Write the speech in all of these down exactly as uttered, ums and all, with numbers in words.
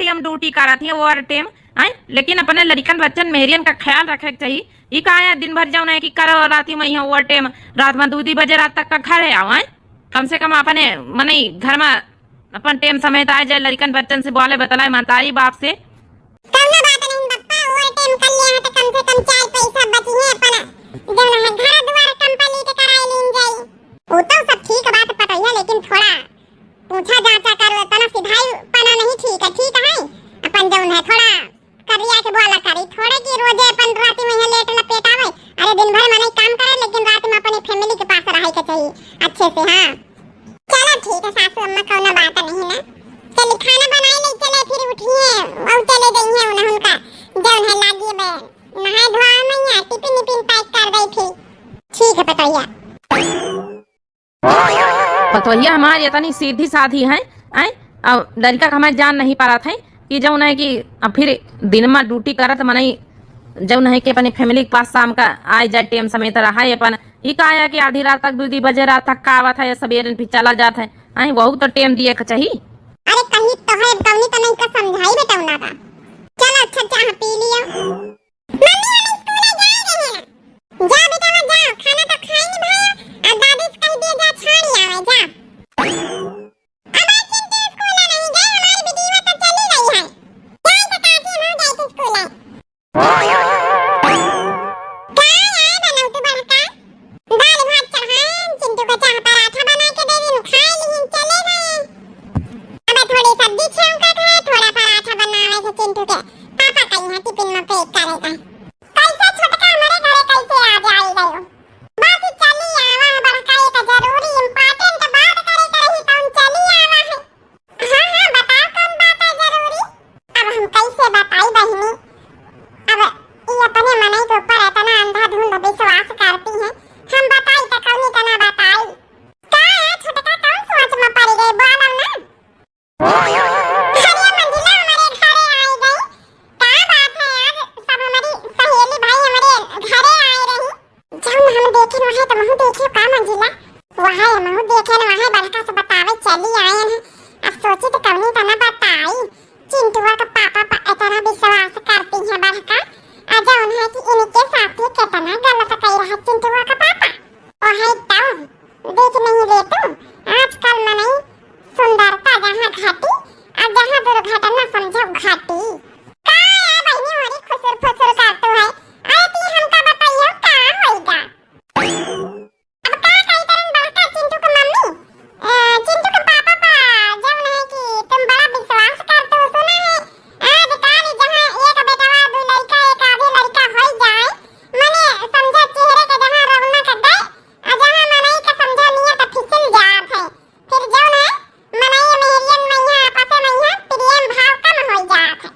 हम ड्यूटी करत ही ओवर टाइम, आय, लेकिन अपने लड़िकन बच्चन मेहरियन का ख्याल रखे के चाहिए। ई का है, दिन भर जौन है कि करो राती में यहाँ ओवर टाइम, रात में दू दू बजे रात तक का घरे आओ, आय। कम से कम अपने मनई घर में अपन टाइम समेत आए जाए, लड़िकन बच्चन से बोले बतलाए, महतारी बाप से। कौनो बात नहीं बप्पा, ओवर टाइम कर लिया है तो कम से कम चार पैसा बची है, अपन जौन है घर द्वार कंप्लीट कराए लीन जाई। वो तो सब ठीक बात पटैया, लेकिन थोड़ा पूछा जांचा करो, इतना सिधाई पना नहीं ठीक है, ठीक है? अपन जौन है थोड़ा करिया के बोला करी, थोड़े की रोजे अपन रात में यहाँ लेट लपेट आवे। अरे दिन भर मनई काम करे, लेकिन रात में अपनी फैमिली के पास रहे के चाहिए अच्छे से। हाँ चलो ठीक है सासू अम्मा, कौनो बात नहीं ना। चली खाना बनाए ले चले, फिर उठिए और चले जाइए उन्हें उनका जौन है लागिए बे नहाए धोआ मैया टिफिन इफिन पैक कर दे फिर। ठीक है पटैया। पतोहिया हमार इतनी सीधी साधी है, आय, और लड़िका का हमार जान नहीं पारत है कि जौन है कि अब फिर दिन में ड्यूटी करत मनई जौन है कि अपने फैमिली के पास शाम का आए जाए टाइम समेत रहा है अपन। ई का है कि आधी रात तक, दू दू बजे रात तक का आवत है, या सबेरे फिर चला जात है, आय, वहू तो टाइम दिए के चाहिए। अरे कही तो है, कौनी तो नहीं का समझाई बेटा उना का। चलो अच्छा चाह पी लियो। मम्मी, हम स्कूल जाए रहे हैं। जा बेटा, जा, खाना तो खाए नहीं भाई, और दादी से कह दिए जा, छाड़ी आवे, जा। हमार चिंटू स्कूल नहीं गए, हमारी बिटिया तो चली गई है। जाए तो काकी, हम जाए तो स्कूल है। का यार बनौतू बड़का? दाल भात चढ़ाएन, चिंटू का चाह पराठा बना के दे दिन, खाए लिहिन, चले गए। अब थोड़ी सब्जी छौंकत है, थोड़ा पराठा बनावे के चिंटू के पापा का यहाँ टिफिन में पैक करेगा। कैसे छोटका हमारे घरे कैसे आ जाए गयो? बस चली आवा है बड़का, एक जरूरी important बात करे के रही, तौन चली आवा है। हाँ, हाँ, बताओ कौन बात है जरूरी? अब हम कैसे बताई बहिनी, अब ये अपने मनई के ऊपर इतना अंधाधुंध विश्वास करती हैं, हम बताई तो कौनी तना बताई। का है छोटका, कौन सोच में पड़ गई, बोलो ना। अरे मंजिला हमारे घरे आई गई, का बात है आज सब हमारी सहेली भाई हमारे घरे आए रही। जौन हम देखे वहे तो महू देखे का मंजिला? वहे महू देखे न वहे बड़का से बतावे चली आयन है। अब सोची तो कौनी तना बताई। चिंटुआ का पापा पर इतना विश्वास करती है बड़का। आ जौन है कि इनके साथ ही कितना गलत कह रहा चिंटुआ का पापा। वहे तो देख नहीं ले तू, आजकल मनई सुंदरता जहाँ घटी, आ जहाँ दुर्घटना समझो घटी। का है बहिनी मोरी खुसुर फुसुर करतू है? अरे ती हमका बताइयो का होइगा? अब का कही तरन बड़का चिंटू के मम्मी, अ, चिंटू के पापा पा जौन है कि तुम बड़ा विश्वास करतू, सुना है आजकल जहाँ एक बेटवा दू लड़का एक आधे लड़का होई जाए, मने समझा चेहरे के जहाँ रौनक गए, आ जहाँ मनई के समझा नियत फिसल जात है। फिर जौन है मनई मेहरियन में यहाँ आपस में यहाँ प्रेम भाव कम होई जात है।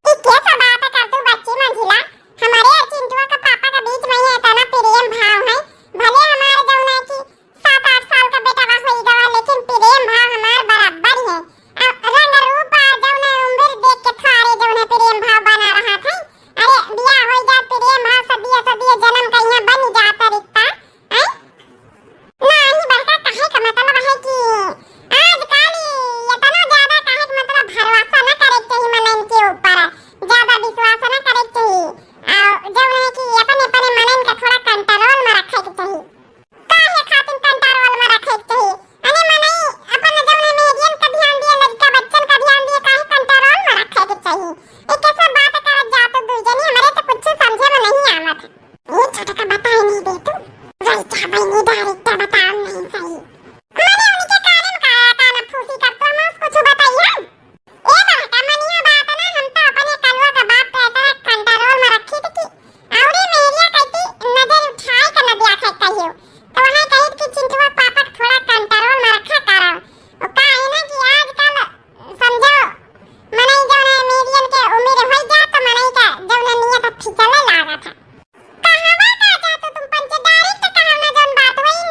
ई कैसा बात करतू बच्ची मंझिला? हमारे और चिंटुआ के पापा के बीच में ये इतना प्रेम भाव है। भले हमार जौन है कि सात आठ साल का बेटवा होई गवा, लेकिन प्रेम भाव हमार बराबर है। आ रंग रूप और जौन है उम्र देख के थारे जौन है प्रेम भाव बना रहा था। अरे बियाह होई जात प्रेम भाव सदिया सदिया जन्म का यहाँ बन जाता रिश्ता। हैं? नाही बड़का, कहे का मतलब है कि आजकल इतना ज्यादा कहे का मतलब भरोसा न करे के चाहिए मनन के ऊपर, ज्यादा विश्वास न करे के चाहिए। और जौन है कि अपने अपने मनन का थोड़ा कंट्रोल में रखे के चाहिए। काहे खातिर कंट्रोल में रखे के चाहिए? अने मनई अपन जौन है मेहरियन का ध्यान दिए, लड़का बच्चन का ध्यान दिए, काहे कंट्रोल में रखे के चाहिए? ये कैसे बात करत जात दू जनी, हमरे तो कुछ समझे में नहीं आवत है। ये छोटका बताई नहीं दे तू। वही क्या बहनी डायरेक्ट बताओ नहीं सही। मैंने उनके कान में काया कान फूसी कर तो हम कुछ बताइए। ए बड़का मनिया बात ना हम तो अपने कलवा का बाप पे इतना कंट्रोल में रखी थी कि औरी मेहरिया कहती नजर उठाए के न दिया खे कहियो। तो वहाँ कही कि चिंटुआ पापा के थोड़ा कंट्रोल में रखा करो। वो का है ना कि आजकल समझो मनई जौन है मेहरियन के उम्र हो जा तो मनई का जौन है नियत फिसले लागा था। कहवा का जातो तुम पंचे, डायरेक्ट कहो ना जौन बात होई, इन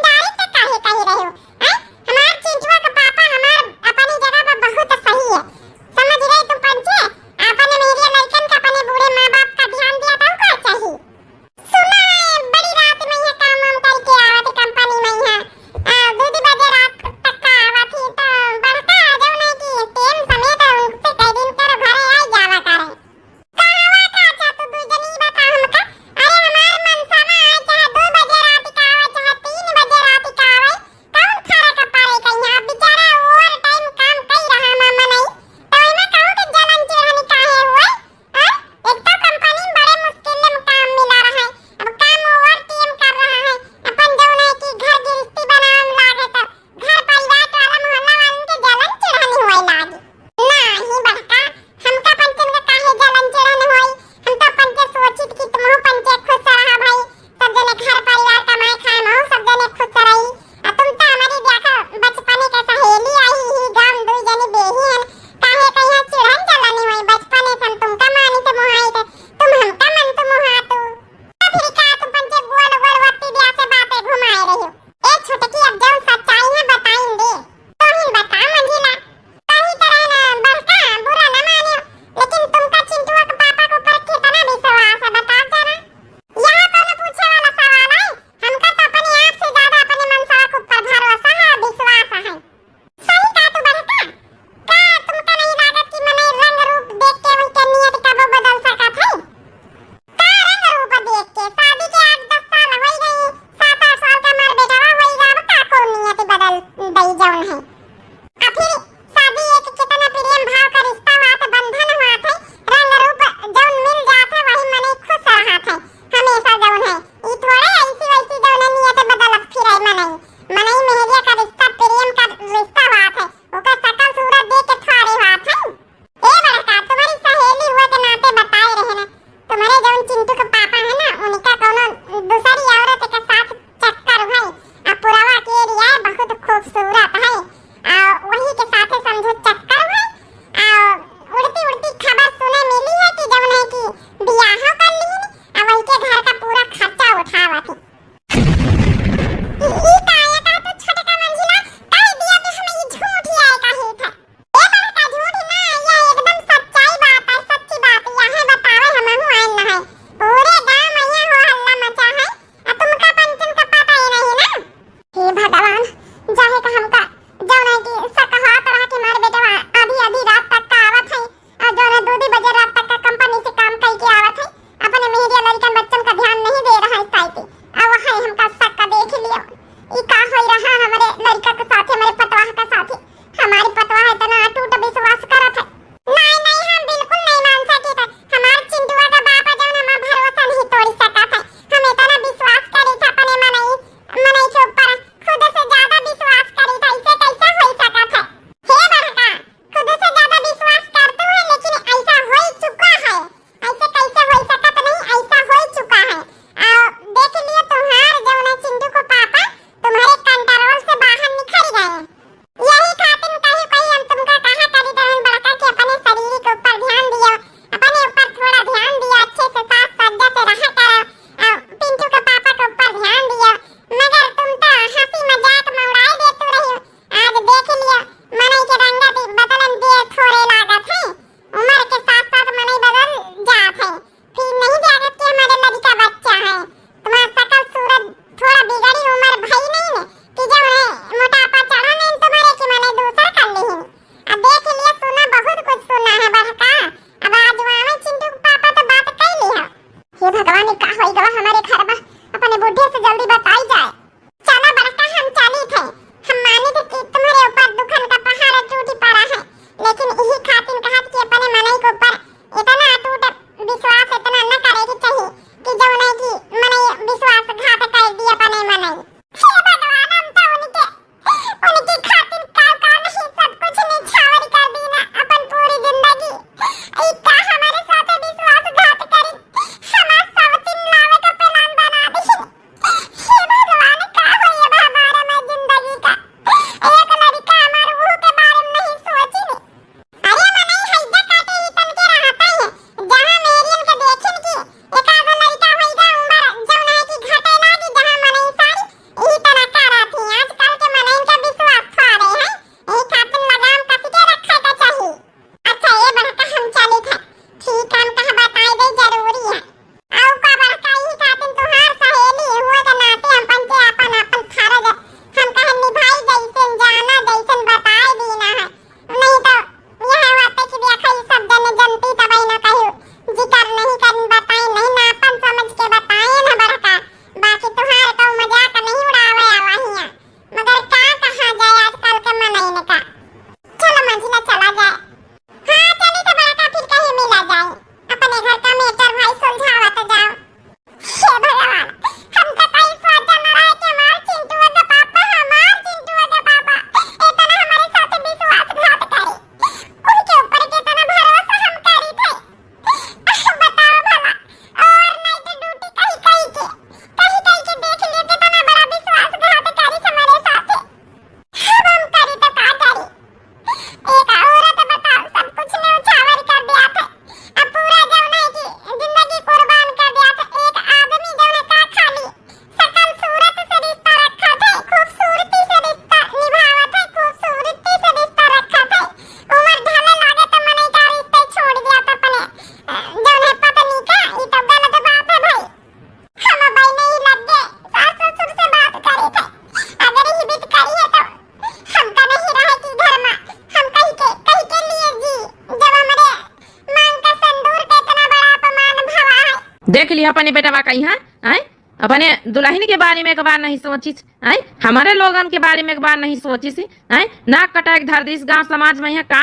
देख लिया अपने बेटवा कहिया, आय, अपने दुलहिन के बारे में एक बार नहीं सोचिस, आय, हमरे लोगन के बारे में एक बार नहीं सोचिस, आय, नाक कटाए के धर दिस गाँव समाज में, यहाँ का,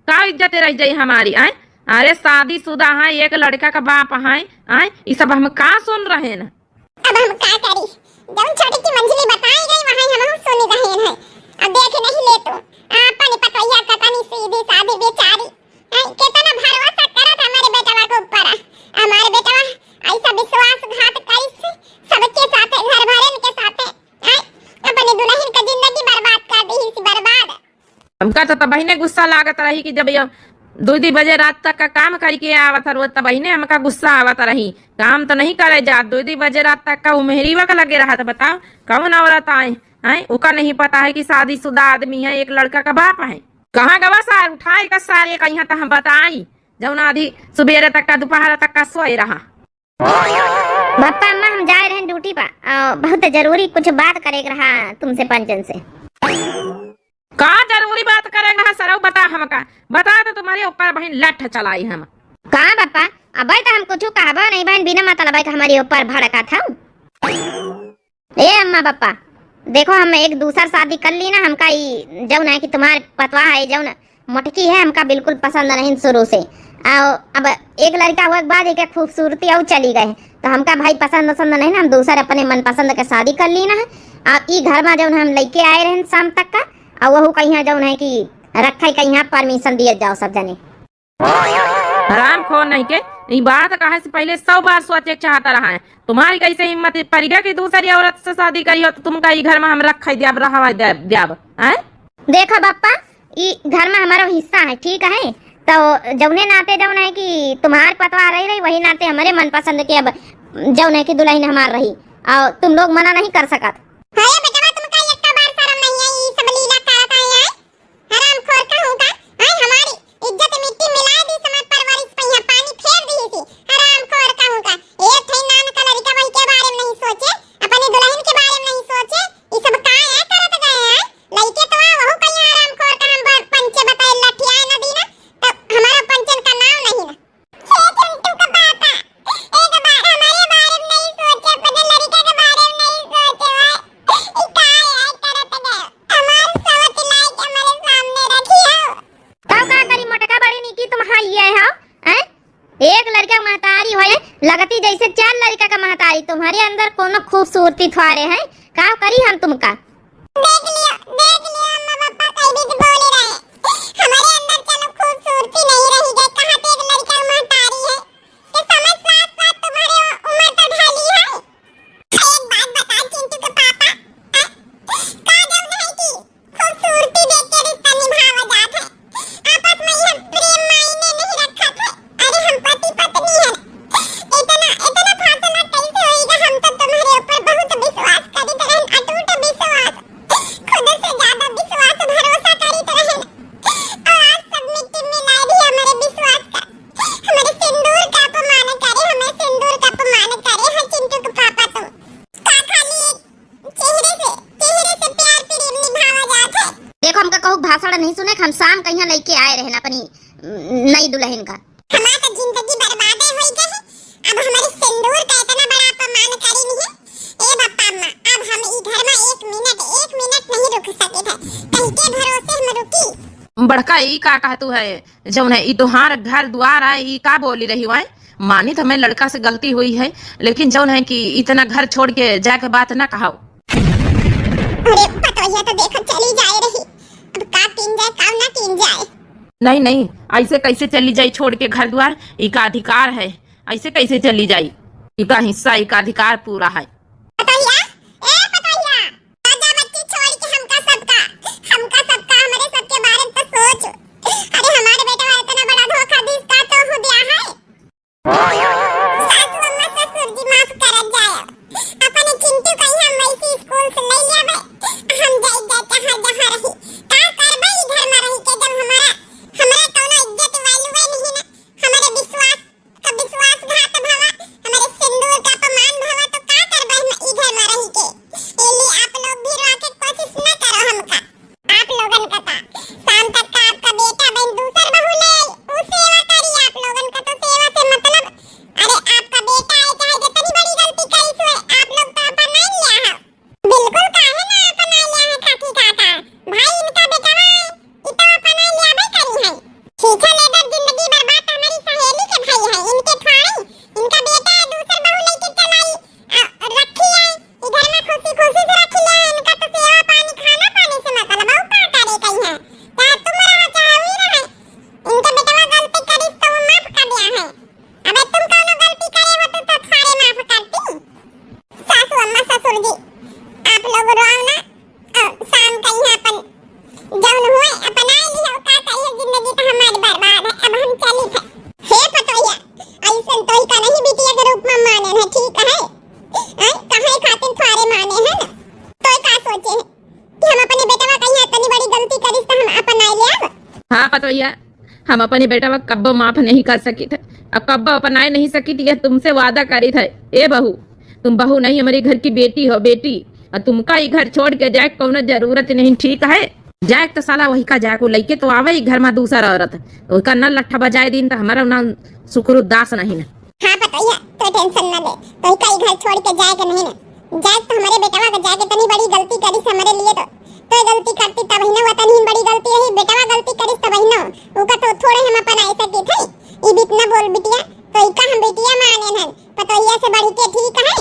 का इज्जत रह जाई हमारी, आय। अरे शादीशुदा है, एक लड़का का बाप है, आय, ई सब हम का सुन रहे न। अब हम का करी, जौन छोटी की मंझली बताई गई वही हम सुन रहे हैं। अब देख नहीं ले तू, आपन पतोहिया कतनी सीधी सादी बेचारी, आय, केतना भरोसा करत हमारे बेटवा के ऊपर। हमारे बेटवा ऐसा विश्वासघात करिस सबके साथे, घर भरेन के साथे, आय, अपने दुलहिन का जिंदगी बर्बाद कर दिहिस, बर्बाद। हमका तो तबहिने गुस्सा लागत रही कि जब ये दो दो बजे रात तक का काम करके आवत रहो, तबहिने हमका गुस्सा आवत रही। काम तो नहीं करे जात, दो दो बजे रात तक का उमेहरीवा के लगे रहत, बताओ कौन औरत आए, हैं? ओका नहीं पता है कि शादीशुदा आदमी है, एक लड़का का बाप है। कहाँ गवा सार, उठाए का सारे का यहाँ तो हम बताई, जौन आधी सुबेरे तक का, दोपहर तक का सोए रहा। बप्पा अम्मा, हम जाए रहे ड्यूटी पर, अ, बहुत जरूरी कुछ बात करे के रहा तुमसे पंचन से। का जरूरी बात करे के रहा सरऊ, बता हमका, बता तो तुम्हारे ऊपर बहिन लठ चलाई हम। का बप्पा, अबे तो हम कुछ कहबो नहीं बहिन, बिना मतलब के हमारे ऊपर भड़का था। ए अम्मा बप्पा, देखो हम एक दूसर शादी कर ली ना, हमका ई जौन है कि तुम्हार पतवा है जौन मोटकी है, हमका बिल्कुल पसंद नहीं शुरू से। आओ अब एक लड़का हुआ के बाद एक खूबसूरती और चली गए, तो हमका भाई पसंद पसंद नहीं ना, हम दूसर अपने मनपसंद के शादी कर ली ना है। आ ई घर में जौन हम लेके आए रहे शाम तक का, और वहू कहिया जौन है कि रखे कहिया परमिशन दिए जाओ सब जने। हराम खोर नहीं के, ई बात कहे से पहले सौ बार सोचे के चाहता रहा है। तुम्हारी कैसे हिम्मत पड़ गया कि दूसरी औरत से शादी करी हो, तो तुमका ई घर में हम रखे द्याब, रहवा द्याब, द्याब, हैं? देखो बप्पा, ई घर में हमारा हिस्सा है, ठीक है? तो जौने नाते जौन है कि तुम्हार पतवा रही रही, वही नाते हमारे मनपसंद के अब जौन है कि दुलहिन हमार रही, और तुम लोग मना नहीं कर सकत। अरे बेटवा, तुमका एक बार शर्म नहीं है, ई सब लीला करत है, हैं? हरामखोर कहूँ का, हैं, हमारी इज्जत मिट्टी मिला दी, हमार परवरिश पइया पानी फेर दी थी। हरामखोर कहूँ का, एक ठे नान का लड़का वही के बारे में नहीं सोचे, अपनी दुलहिन के बारे में नहीं सोचे, ई सब का है करत गए हैं? लइके तो आ, वहू कहीं हरामखोर का हम बर-, पंचे बताए लठियाए न दीना, तब हमारा पंचन का नाम नहीं ना। हे चिंटू का पापा, एक बार हमारे बारे में नहीं सोचे, अपने लड़का के बारे में नहीं सोचे, वाह, ई का है करत गए? हमार सवत लाई के हमारे सामने रखी हो। तब का करी मोटका बड़ी निकी तुम हाँ ये हो, हैं? एक लड़का महतारी होए, लगती जैसे चार लड़का का महतारी, तुम्हारे अंदर कोनो खूबसूरती थोड़े है, का करी हम तुमका? देख लियो, देख लियो, अम्मा पापा कई बीच बोले रहे। हमारे अंदर चलो खूबसूरती नहीं रही गई, कहाँ पे एक लड़का महतारी है। तो समय साथ साथ तुम्हारे उम्र तो ढली है। एक बात बता चिंटू के पापा, आ, का जब नहीं की खूबसूरती देख के रिश्ता निभावा जात है? आपस में यह प्रेम मायने नहीं रखत है। अरे हम पति पत्नी हैं। इतना, इतना फासला कैसे होएगा? हम तो तुम्हारे ऊपर बहुत विश्वास करित रहन, अटूट विश्वास, खुद से ज्यादा विश्वास भरोसा करित रहन। और आज सब मिट्टी मिला दिया हमारे विश्वास का। हमारे सिंदूर का अपमान करे, हमें सिंदूर का अपमान करे। हाँ चिंटू के पापा, तुम का खाली चेहरे से, चेहरे से प्यार प्रेम निभावा जात है। देखो, हमका कहूँ भाषण नहीं सुने, हम शाम कहिया लेके आए रहन अपनी, उम, नई दुलहिन का। हमार तो जिंदगी बर्बादे होई गई। अब हमारे सिंदूर का इतना बड़ा अपमान करी नहीं है। ए बप्पा अम्मा, अब हम ई घर में एक मिनट, एक मिनट नहीं रुक सके थे। कहीं के भरोसे हम रुकी? बड़का, ई का कहतू है? जौन है, ई तोहार घर द्वार है, ई का बोली रही हुआ है? मानित हमें लड़का से गलती हुई है, लेकिन जौन है कि इतना घर छोड़ के जाए के बात ना कहाओ। अरे पतोहिया तो देखो चली जाए रही, अब का कीन जाए, का ना कीन जाए। नहीं, नहीं, ऐसे कैसे चली जाई छोड़ के घर द्वार? इका अधिकार है, ऐसे कैसे चली जाई? इका हिस्सा, इका अधिकार पूरा है। पतोहिया, ए पतोहिया, राजा बच्ची छोड़ के हमका सबका, हमका सबका, हमरे सबके बारे में तो सोच। अरे हमारे बेटवा इतना बड़ा धोखा दिस का तो हो गया है। सासू अम्मा, ससुर जी, माफ करत जाए। अपने चिंटू का यहाँ वैसे स्कूल से ले लेबे, हम जाई जाए जहाँ जहाँ रही। का करबे ई घर में रही के, जब हमारा, हमरा कौनो इज्जत value नहीं ना, हमारे विश्वास का विश्वासघात भवा, हमारे सिंदूर का अपमान भवा, तो का करबे पतोहिया, हम अपने बेटवा कब्बो माफ नहीं कर सकित है, अब कब्बो अपनाए नहीं सकित, यह तुमसे वादा करित है। ए बहू, तुम बहू नहीं, हमरे घर की बेटी हो, बेटी, और तुमका ई घर छोड़ के जाए कौनो जरूरत नहीं, ठीक है? जाए तो साला वही का जाए, को लइके तो आवे ई घर में दूसर औरत, ओका न लट्ठा बजाए दिन तो हमारा ना सुकुर उदास नहीं न। हाँ पतोहिया, तो टेंशन न ले, तो ई का ई घर छोड़ के जाए के नहीं न, जाए तो हमारे बेटवा के जाए के तनी बड़ी गलती करिस हमरे लिए तो, तो गलती करती तब ही न, वतनी बड़ी गलती रही, बेटवा गलती करिस तब ही न, उका तो थोड़े हम अपनाए सकित है। ई बीत न बोल बिटिया, तो ई का हम बिटिया माने हन, पतोहिया से बढ़ के ठीक है।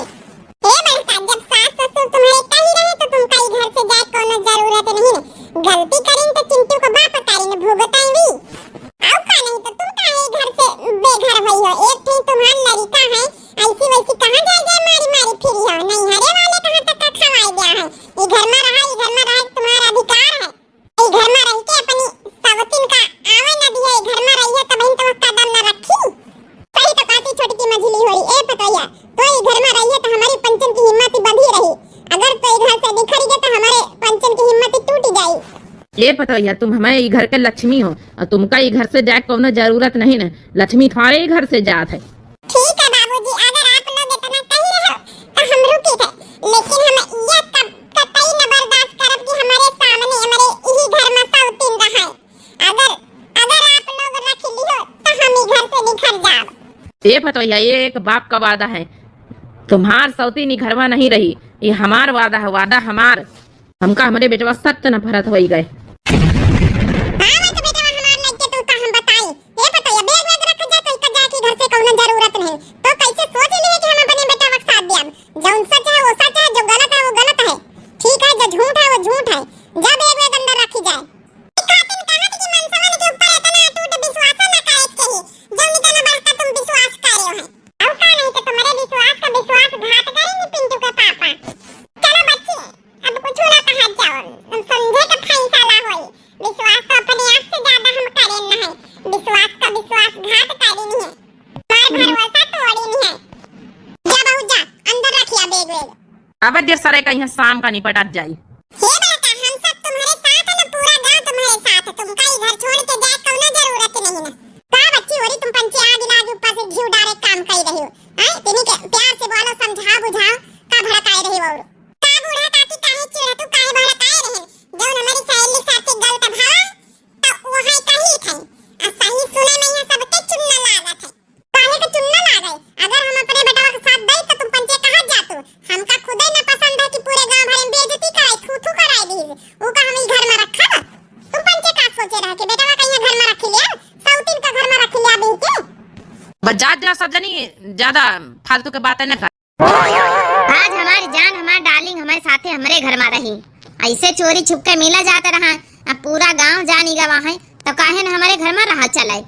ए बड़का, जब सास ससुर तुम्हारे कही रहे तो तुमका ई घर से जाए कोनो जरूरत नहीं है। गलती करिन तो चिंटू का बाप करिन भुगताई भी। आउ का नहीं तो तुम काहे ई घर से बेघर हुई हो? एक ठे तुम्हार लड़का है, ऐसी वैसी कहाँ जाए जाए मारी मारी फिरी हो? नहीं हरे वाले कहाँ तक का खवाई गया है? ई घर में रहा, ई घर में रहे तुम्हारा अधिकार है। ई घर में रह के अपनी सवतिन का आवे न दिया, ई घर में रहिए तब इन तो कदम न रखी। सही तो कहती छोटकी मझली होरी, ए पतोहिया, तो ई घर में रहिए तो हमारी पंचन की हिम्मत ही बंधी रही। अगर तो ई घर से निखर गए तो हमारे पंचन की हिम्मत ही टूट जाई। ए पतोहिया, तुम हमारे ई घर के लक्ष्मी हो और तुमका ई घर से जाए कोनो जरूरत नहीं न, लक्ष्मी थारे ई घर से जात है। ठीक है बाबूजी, अगर आप लोग इतना कही रहे हो तो हम रुकी थे, लेकिन हम यह कब कतई न बर्दाश्त करब कि हमारे सामने हमारे यही घर में सौतीन रहे। अगर अगर आप लोग रख लियो तो हम ई घर से निखर जाब। ए पतोहिया, ये एक बाप का वादा है, तुम्हार सौतीन ई घरवा नहीं रही, ये हमार वादा है, वादा हमार। हमका हमरे बेटवा सत्य न भरत होई गए। हाँ, वो तो बेटवा हमार लग के तो का हम बताई। ए पतोहिया, बैग वैग रख जा, तो इका जाए के घर से कौनो जरूरत नहीं। तो कैसे सोच लिए कि हम अपने बेटवा के साथ दिया? जौन सच है वो सच है, जो गलत है वो गलत है। ठीक है, जो झूठ है वो झूठ है। जा बैग वैग अंदर रखी जाए। एक खातिन कहत कि मनसवन के ऊपर इतना अटूट विश्वास न करे के चाहिए, जौन इतना बड़का तुम विश्वास करे हो। अब का नहीं तो तुम्हारे विश्वास का विश्वासघात करेंगे पिंटू के पापा। चलो बच्ची, अब कुछ ना कहा जाओ, हम समझे का फैसला होई। विश्वास तो अपने आप से ज्यादा हम करें न है, विश्वास का विश्वासघात करें नहीं है, हमार भरोसा तोड़े नहीं है। जा बहू जा, अंदर रखिया बैग वैग। अब देर सरे का यहाँ शाम का निपटत जाई। हे बेटा, हम सब तुम्हारे साथ है ना, पूरा गांव तुम्हारे साथ है, तुमका ई घर छोड़ के जाए कौनो जरूरत नहीं ना। का बच्ची होरी तुम पंचे आग लागे ऊपर से घी डारे काम कर रही हो? हैं? तिनी के प्यार से बोलो, समझा बुझाओ, का भड़काए रही हो? और का बूढ़ा काकी काहे चिढ़त हो, काहे भड़काए रहे? जौन हमारी सहेली साथे गलत भवा, त वही कही थे। आ सही सुने में यहाँ सबके चुन्ना लागत है। काहे के चुन्ना लागे? अगर हम अपने बेटवा के साथ दई त तुम पंचे कहाँ जातू? हमका खुदे न पसंद है कि पूरे गांव भर में बेइज्जती कराई, थू थू कराई दी। ऊ का हम ई घर में रखब? तुम पंचे का सोचे रहे कि बेटवा का यहाँ घर में रख लिया, सौतीन का घर में रख लिया बिन के? बस जा, जा सब जनी, ज्यादा फालतू के बातें न कर। आज हमारी जान, हमार डार्लिंग हमारे साथे हमरे घर में रही। ऐसे चोरी छुप के मिला जात रहा, अब पूरा गांव जानी गवा है, तो काहे न हमारे घर में रहा चले।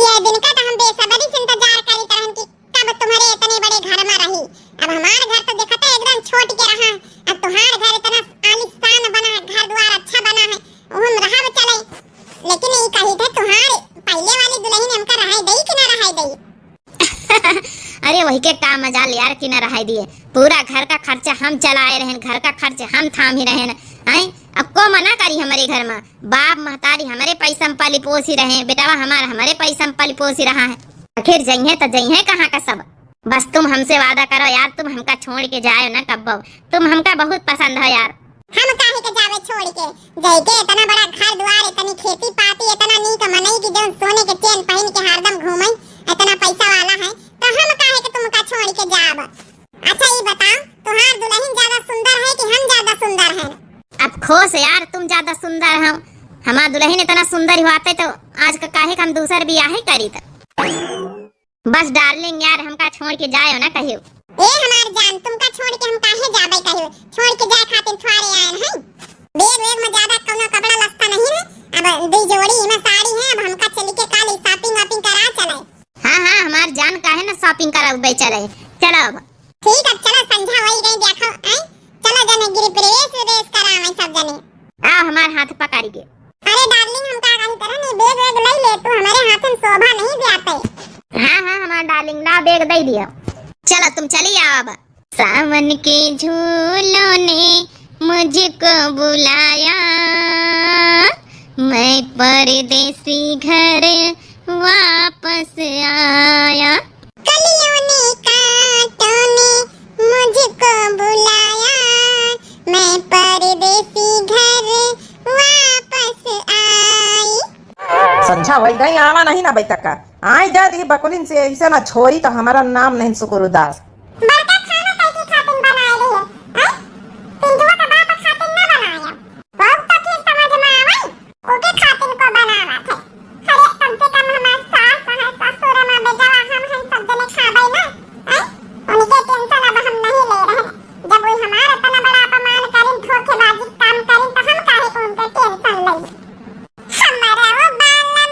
ये दिन का तो हम बेसब्री से इंतजार करी तरहन कि कब तुम्हारे इतने बड़े घर में रही। अब हमार घर तो देखते एकदम छोट के रहा, अब तुम्हार घर इतना आलीशान बना है, घर द्वार अच्छा बना है, वो हम रहा चले। लेकिन ये कही थे तुम्हारे पहले वाली दुल्हन हमका रहाई दई कि ना रहाई दई? अरे वही के का मजाल यार कि न रहाई दिए, पूरा घर का खर्चा हम चलाए रहन, घर का खर्च हम थामी रहन। हैं? अब को मना करी हमरे घर में, बाप महतारी हमरे पैसा में पली पोसी रहे, बेटवा हमार हमरे पैसा में पली पोसी रहा है। आखिर जइहे त जइहे कहाँ का सब। बस तुम हमसे वादा करो यार, तुम हमका छोड़ के जायो ना कब्बो, तुम हमका बहुत पसंद हो यार। हम काहे के जावे छोड़ के? जइके इतना बड़ा घर द्वार, इतनी खेती पाती, इतना नीक मनई की जौन सोने के चेन पहन के हरदम घूमे, इतना पैसा वाला है, तो हम काहे के तुमका छोड़ के जाब? अच्छा ई बताओ, तुम्हार दुल्हन ज्यादा सुंदर है कि हम ज्यादा सुंदर हैं? अब खुश यार, तुम ज्यादा सुंदर हो। हमार दुल्हन इतना सुंदर ही होते तो आज का काहे के हम दूसर बियाह ही करीत। बस डार्लिंग यार, हमका छोड़ के जायो ना कहियो। ए हमार जान, तुमका छोड़ के हम काहे जाबे कहियो? छोड़ के जाए खातिर थोड़े आयन है। बैग वैग में ज्यादा कौनो कपड़ा लत्ता नहीं है। अब दो जोड़ी इमे साड़ी है, अब हमका चल के काल shopping वॉपिंग करा चले। हाँ, हाँ, हमार जान काहे ना shopping करावे चले। चलो अब। ठीक, अब चलो, संझा होई गई, देखो, हैं? चलो जने गृह प्रवेश व्रवेश करावे सब जने। आ हमार हाथ पकड़ के। अरे डार्लिंग, हम का कही तरह नहीं, बैग वैग ले ले तू, हमारे हाथ में शोभा नहीं जाते। हाँ, हाँ, हमार डार्लिंग, ला बैग दे दिया। चलो तुम चली आओ अब। सावन के झूलों ने मुझको बुलाया, मैं परदेसी घर वापस आया। कलियों ने कांटों ने मुझको बुलाया, मैं परदेसी घर वापस आई। संझा होइ गई, आवा नहीं ना बैठका। आई जा दी बकुलिन से, ऐसा ना छोरी तो हमारा नाम नहीं सुकुरुदास। बड़का खाना कैसे खातिन बनाए रहे, हैं? पिंटुआ का बाप खातिन ना बनाया। बहुत तो फिर समझ में आवे, ओके खातिन को बनावा थे। अरे, कम से कम हमार सास है, ससुर है, माँ बेटवा हम हैं, सब जने खाबे ना, हैं? उनके tension अब हम नहीं ले रहे। जब वो हमारा इतना बड़ा अपमान करिन, धोखेबाजी काम करिन, तो हम काहे को उनके tension लेई? हमरो बालमवा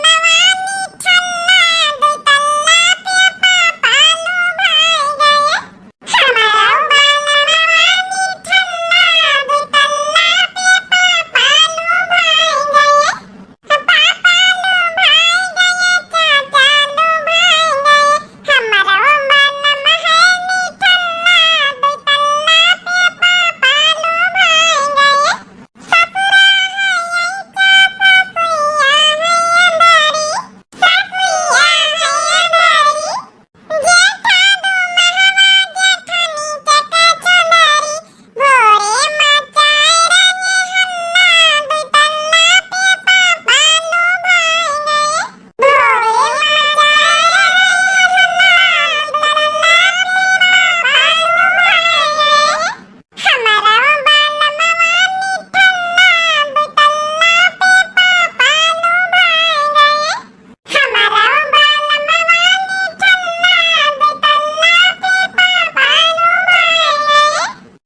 निठल्ला, दुई तल्ला पे पापा लुभाई गए। हमरो बालमवा निठल्ला, दुई तल्ला पे पापा लुभाई गए। पापा लुभाई गए, चाचा लुभाई गए। हमरो बालमवा निठल्ला, दुई तल्ला पे पापा लुभाई गए। ससुरा है ऐसा, ससुइया है अंधारी, ससुइया है अंधारी। जेठा दो महवा जेठनी चका चंदारी, भोरे मचाए रहे हल्ला, दुई तल्ला पे पापा लुभाई गए। भोरे मचाए रहे हल्ला, दुई तल्ला पे पापा लुभाई गए। हमरो बालमवा निठल्ला, दुई तल्ला पे पापा लुभाई गए। हमरो बालमवा निठल्ला, दुई तल्ला पे पापा लुभाई गए।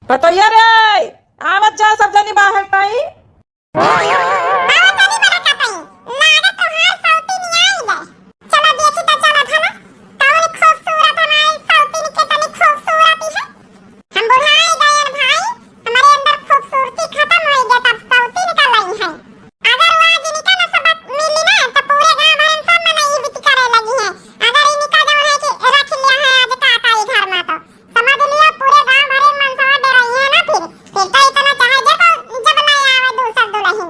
पतोहिया रे, आवत जा सब जनी बाहर ताई। बाबा तनी बड़ा कतई, लागत तोहार सौतीन आई गए। चलो देखी तो चलो भला, कौन खूबसूरत हमारी सौतीन के तनी खूबसूरती है। हम बुढ़ाई गए भाई, हमारे अंदर खूबसूरती खत्म हो गया, तब सौतीन का लई है। अगर वो आज इनका नसबत मिली ना, तो पूरे गांव भर में सब मनई विधि करे लगी है। अगर इनका जौन है कि रख लिया है आज काका ई घर में, तो समझ लियो, पूरे गांव भरे मनसवा डरइहे ना फिर। फिर तो इतना चाहे जब, जब ले आवे दूसर दुलहिन।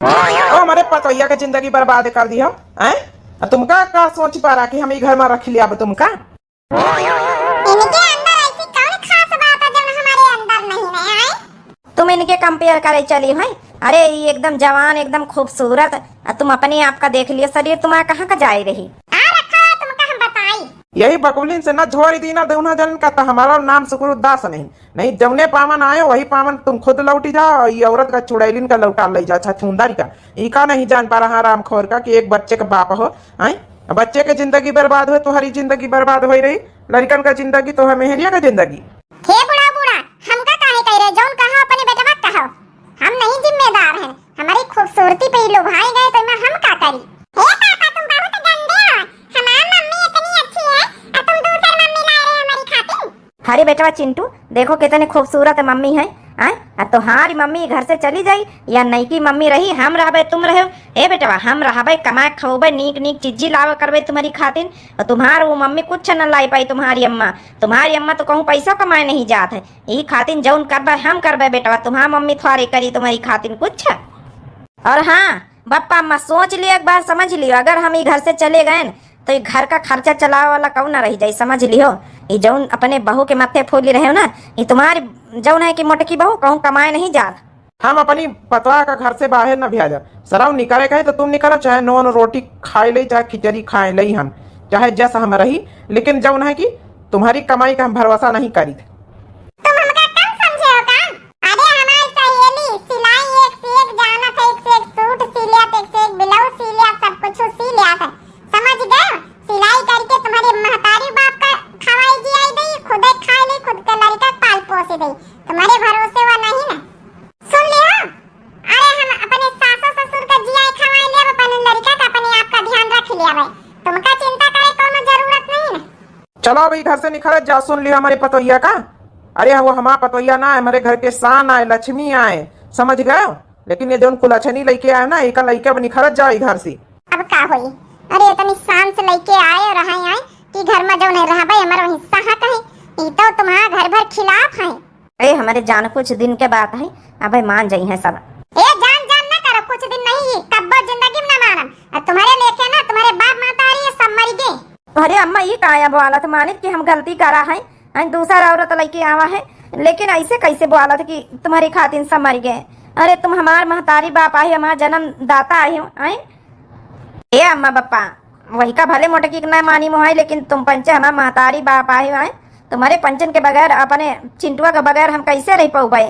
ओ, हमरे पतोहिया के जिंदगी बर्बाद कर दिया, हैं? आ तुमका का सोच पा रहा कि हम ई घर में रख लिया अब तुमका? इनके अंदर ऐसी कौन खास बात है जौन हमारे अंदर नहीं है, हैं? तुम इनके compare करे चली हो? अरे, ई एकदम जवान, एकदम खूबसूरत, आ तुम अपने आप का देख लियो, शरीर तुम्हारा कहाँ का जाए रही? आ रखा है तुमका हम बताई। यही बकुलिन से ना झोरी दीना दूनो जन का, तो हमारा नाम सुकुरुदास नहीं। नहीं, जौने पावन आयो, वही पावन तुम खुद लौटी जाओ, और ये औरत का चुड़ैलिन का लौटा ले जा, छछूंदर का। ई का नहीं जान पा रहा हरामखोर का कि एक बच्चे का बाप हो, हैं? बच्चे के जिंदगी बर्बाद हो, तुम्हारी जिंदगी बर्बाद हो रही, लड़कन का जिंदगी तो है, मेहरिया का जिंदगी। हे बूढ़ा बूढ़ा, हमका काहे कह रहे, जौन कहो अपने बेटवा कहो, हम नहीं जिम्मेदार हैं। हमारी खूबसूरती पे ई लोभाई गए तो मैं हम का करी? हे पापा, तुम बहुत गंदे हो। हमार मम्मी इतनी अच्छी है, और तुम दूसर मम्मी लाए रहे हमारी खातिर। अरे बेटवा चिंटू, देखो कितनी खूबसूरत मम्मी है, आय? आ तुम्हारी मम्मी घर से चली जाई या नईकी मम्मी रही, हम रहबे, तुम रहो। ए बेटवा, हम रहबे, कमाए खवबे, नीक नीक चीजी लावे करबे तुम्हारी खातिर, और तुम्हार वो मम्मी कुछ न लाई पाई, तुम्हारी अम्मा। तुम्हारी अम्मा तो कहूँ पैसा कमाए नहीं जात है, यही खातिर जौन करबे हम करबे बेटवा, तुम्हार मम्मी थोड़े करी तुम्हारी खातिर कुछ। और हाँ, बप्पा अम्मा, सोच लियो, एक बार समझ लियो, अगर हम ई घर से चले गए न, तो ई घर का खर्चा चलावे वाला कौन ना रह जाई, समझ लियो। ई जौन अपने बहू के माथे फूली रहे हो ना, ई तुम्हारी जौन है कि मोटकी बहू कहूँ कमाए नहीं जात। हम अपनी पतवा का घर से बाहर न भेजा, सरऊ निकले कहे तो तुम निकलो, चाहे नोन रोटी खाए ले, चाहे खिचड़ी खाए ले हम, चाहे जस हम रही, लेकिन जौन है कि तुम्हारी कमाई का हम भरोसा नहीं करी। तुम हमका कम समझे हो का? अरे हमार सहेली सिलाई एक से एक जानत है, एक से एक सूट सी लिया, एक से एक ब्लाउज सी लिया, सब कुछ सी लिया है, समझ गए? सिलाई करके तुम्हारे महतारी बाप का खवाई जियाई दे, खुदे खाए ले, खुद के लड़का पाल पोसे दे, तुम्हारे भरोसे हुआ नहीं ना। सुन लियो, अरे हम अपने सासो ससुर का जियाई खवाई लेब, अपने लड़का का, अपने आप का ध्यान रख लेब, तुमका चिंता करे कोनो जरूरत नहीं ना। चलो अभी घर से निकलत जाओ, सुन लियो हमारे पतोहिया का। अरे वो हमार पतोहिया ना है, हमारे घर के शान आए, लक्ष्मी आए, समझ गए? लेकिन ये जौन कुलछनी लइके आए ना, एका लइके अब निकलत जाओ ई घर से। अब का होई? अरे इतनी शान से लइके आए और रहे आए कि घर में जौन है रहबे, हमारा हिस्सा है कहीं, ई तो तुम्हारा घर भर खिलाफ है। ए, हमरे जान, कुछ दिन के बात है, अबे मान जाई हैं सब। ए, जान, जान ना करो, कुछ दिन नहीं, ये कब अरे अम्मा, ई काया बोलत, मानित कि हम गलती करा है, हैं, दूसर औरत लइके आवा है, लेकिन ऐसे कैसे बोलत कि तुम्हरी खातिन सब मरि गए? अरे तुम हमार महतारी बाप आही, हमार जन्मदाता आही, हैं? ए अम्मा बप्पा, वही का भले मोटकी के ना मानी मोहाई, लेकिन तुम पंचे हमार महतारी बाप आही, हैं? तुम्हरे पंचन के बगैर, अपने चिंटुआ के बगैर हम कैसे रह पउबे?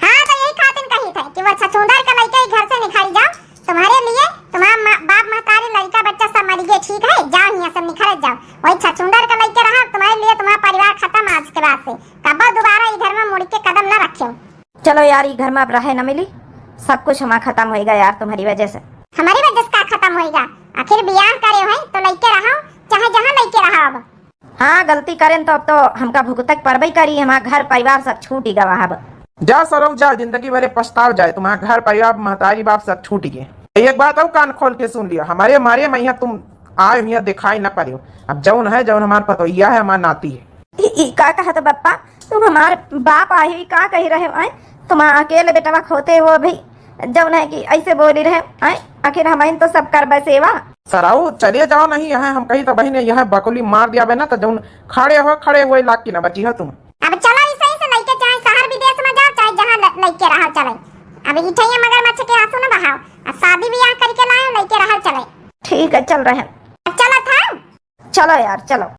हाँ, तो यही खातिन कही थे कि वो छछूंदर के लइके ही घर से निकल जाओ, तुम्हरे लिए तुम्हार मा-, बाप महतारी, लड़का बच्चा सब मरि गए, ठीक है, जाओ यहाँ से निकल जाओ, वही छछूंदर के लइके रहा, तुम्हरे लिए तुम्हारा परिवार खतम आज के बाद से, कबो दोबारा ई घर में मुड़ के कदम न रखेउ। चलो यार, ई घर में अब रहे न मिली, सब कुछ हमार खतम होइगा यार तुम्हरी वजह से। हमारी वजह से का खतम होइगा? आखिर बियाह करे हो तो लइके रहो, चाहे जहाँ लइके रहो अब। हाँ, गलती करेन तो अब तो हमका भुगतक परबे करी, हमार घर परिवार सब छूट ही गवा अब। जा सरऊ जा, जिंदगी भरे पछताव जाए, तुम्हार घर परिवार महतारी बाप सब छूट गए। एक बात और कान खोल के सुन लियो, हमारे मारे में यहाँ तुम आए हुए दिखाई न पड़े हो। अब जौन है, जौन हमार पतोहिया है, हमार नाती है। ई, ई का कहत बप्पा? तुम हमार बाप आही, का कही रहे हो, आय? तुम अकेले बेटवा खोते हो अभी, जौन है कि ऐसे बोली रहे, आय? आखिर हम तो सब करबे सेवा। सराऊ, चले जाओ नहीं यहाँ, हम कही तो बहिन यहाँ बकुली मार दिया बे ना, तो जौन खड़े हो, खड़े हुए लाग की ना बची हो तुम। अब चलो, इसे, इसे लइके चाहे शहर विदेश में जाओ, चाहे जहाँ ल-, लइके रहो चले। अब इठैया मगरमच्छ के आंसू न बहाओ, अब शादी ब्याह करके लाओ, लइके रहो चले। ठीक है, चल रहे हैं। अब चलो था। चलो यार, चलो।